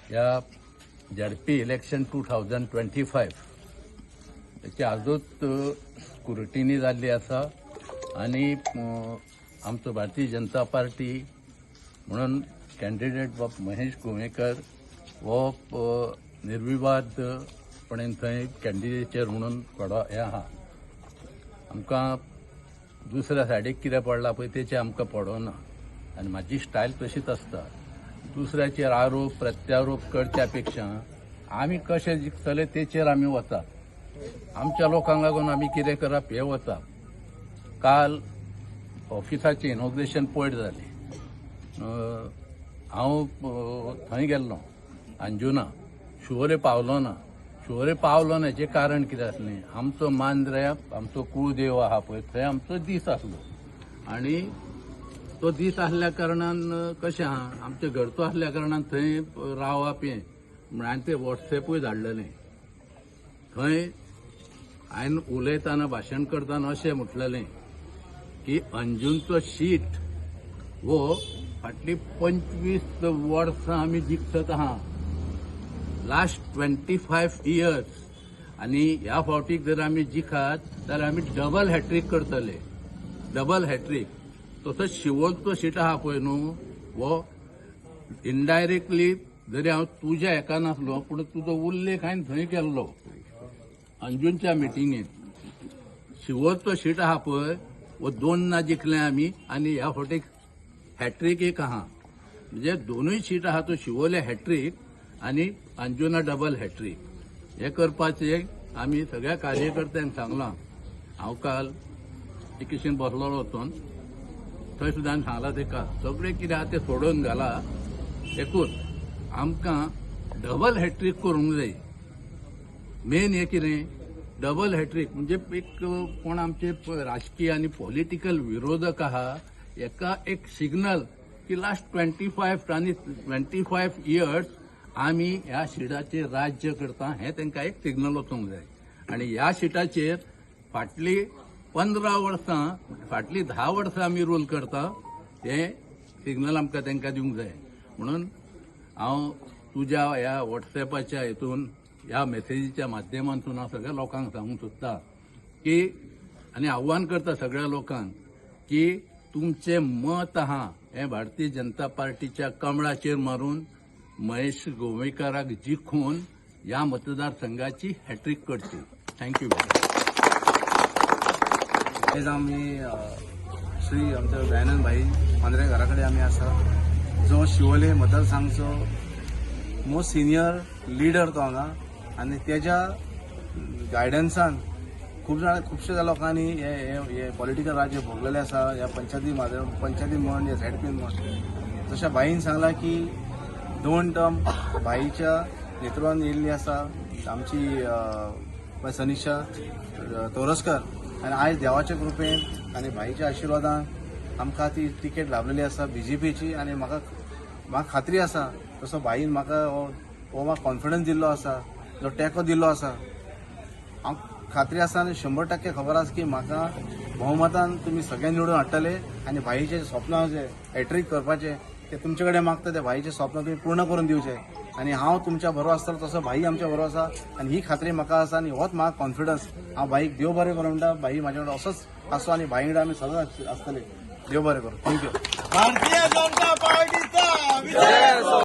ह्या ZP election 2025 तेची आजूच स्क्रुटिनी जाल्ली आसा आनी आमचो भारतीय जनता पार्टी म्हणून कॅन्डिडेट बाब महेश गोवेकर हो निर्विवादपणे थंय कॅन्डिडेचर म्हणून थोडो हें आहा. आमकां दुसऱ्या सायडीक कितें पडलां पळय तेचें आमकां पडना आनी म्हाजी स्टायल तशीच आसता. दुसऱ्याचेर आरोप प्रत्यारोप करच्या पेक्षा आमी कशे जिखतले तेचेर आमी वतात. आमच्या लोकांक लागून आमी कितें करप हें वता. काल ऑफिसाचें इनॉग्रेशन पयर जालें. हांव थंय गेल्लो अंजुना, शिवोले पावलो ना. शिवोले पावलो ना हेचें कारण कितें आसलें, आमचो मांद्र्या आमचो कुळदेव आहा पळय थंय आमचो दीस आसलो आनी तो दीस आसल्या कारणान कशें आहा, आमच्या घरचो आसल्या कारणान थंय रावप हें म्हण हांवें तें वॉट्सॅपूय धाडलेलें. थंय हांवें उलयतना भाशण करतना अशें म्हटलेलें की अंजूनचो शीट हो फाटलीं 25 वर्सां आमी जिखत आहा, लास्ट 25 इयर्स, आनी ह्या फावटीक जर आमी जिखात जाल्यार आमी डबल हॅट्रीक करतले, डबल हॅट्रीक. तसोच शिवोलचो सीट आहा पळय न्हू, हो इनडायरेक्टली जरी हांव तुज्या हेका नासलो पूण तुजो उल्लेख हांवें थंय केल्लो अंजूनच्या मिटिंगेत. शिवोलचो सीट आहा पळय हो दोन ना जिखले आमी आनी ह्या फावटीक हॅट्रीक एक आहा. म्हणजे दोनूय सीट आहा, तो शिवोले हॅट्रीक आनी अंजुना डबल हॅट्रीक हे करपाचें आमी सगळ्या कार्यकर्त्यांक सांगलां. हांव काल एकेशीन बसलेलो वचोन थंय सुद्दां सांगलां तेका, सगळें कितें आहा तें सोडून घाला, एकूच आमकां डबल हॅट्रीक करूंक जाय. मेन हें कितें डबल हॅट्रीक म्हणजे एक कोण आमचे राजकीय आनी पॉलिटिकल विरोधक आहा एका एक सिग्नल की लास्ट 25 आनी 25 इयर्स आमी ह्या शिटाचेर राज्य करता हें तांकां एक सिग्नल वचूंक जाय. आनी ह्या शिटाचेर फाटली 15 वर्सां, फाटली 10 वर्सां आमी रूल करता हें सिग्नल आमकां तांकां दिवंक जाय. म्हणून हांव तुज्या ह्या वॉट्सॅपाच्या हितून, ह्या मेसेजीच्या माध्यमांतून हांव सगळ्या लोकांक सांगूंक सोदता की आनी आव्हान करता सगळ्या लोकांक की तुमचें मत आहा हें भारतीय जनता पार्टीच्या कमळाचेर मारून महेश गोवेकाराक जिखून ह्या मतदारसंघाची हॅट्रीक करची. Thank you. आयज आमी श्री आमच्या दयानंद भाई मांद्रे घरा कडेन आमी आसा, जो शिवोले मतदारसंघचो मोस्ट सिनियर लिडर तो हांगा आनी तेज्या गायडन्सान खूब जाणां, खुबश्या लोकांनी हे हे हे पॉलिटिकल राज्य भोगलेलें आसा. ह्या पंचायती पंचायती म्हण या झेडपीन म्हण, जशें भाईन सांगलां की दोन टर्म भाईच्या नेतृत्वान येयल्ली आसा आमची सनिशा तोरस्कर आनी आयज देवाच्या कृपेन आनी भाईच्या आशिर्वादान आमकां ती तिकेट लाभलेली आसा बीजेपीची. आनी म्हाका म्हाका खात्री आसा, तसो भाईन म्हाका हो हो म्हाका कॉन्फिडन्स दिल्लो आसा, जो तेंको दिल्लो आसा, हांव खात्री आसा आनी 100% खबर आसा की म्हाका भोवमतान तुमी सगळे निवडून हाडटले आनी भाईचे स्वप्न जे हॅट्रीक करपाचे ते तुमचे कडेन मागता, ते भाईचे स्वप्न तुमी पूर्ण करून दिवचे. आनी हांव तुमच्या बरोबर आसतलो तसो भाई आमच्या बरोबर आसा आनी ही खात्री म्हाका आसा आनी होच म्हाका कॉन्फिडन्स. हांव भाईक देव बरें करूं म्हणटा. भाई म्हाज्या कडेन असोच आसो आनी भाई कडेन आमी सदांच आसतले. देव बरें करूं. Thank you. Bharatiya Janata पार्टीचा.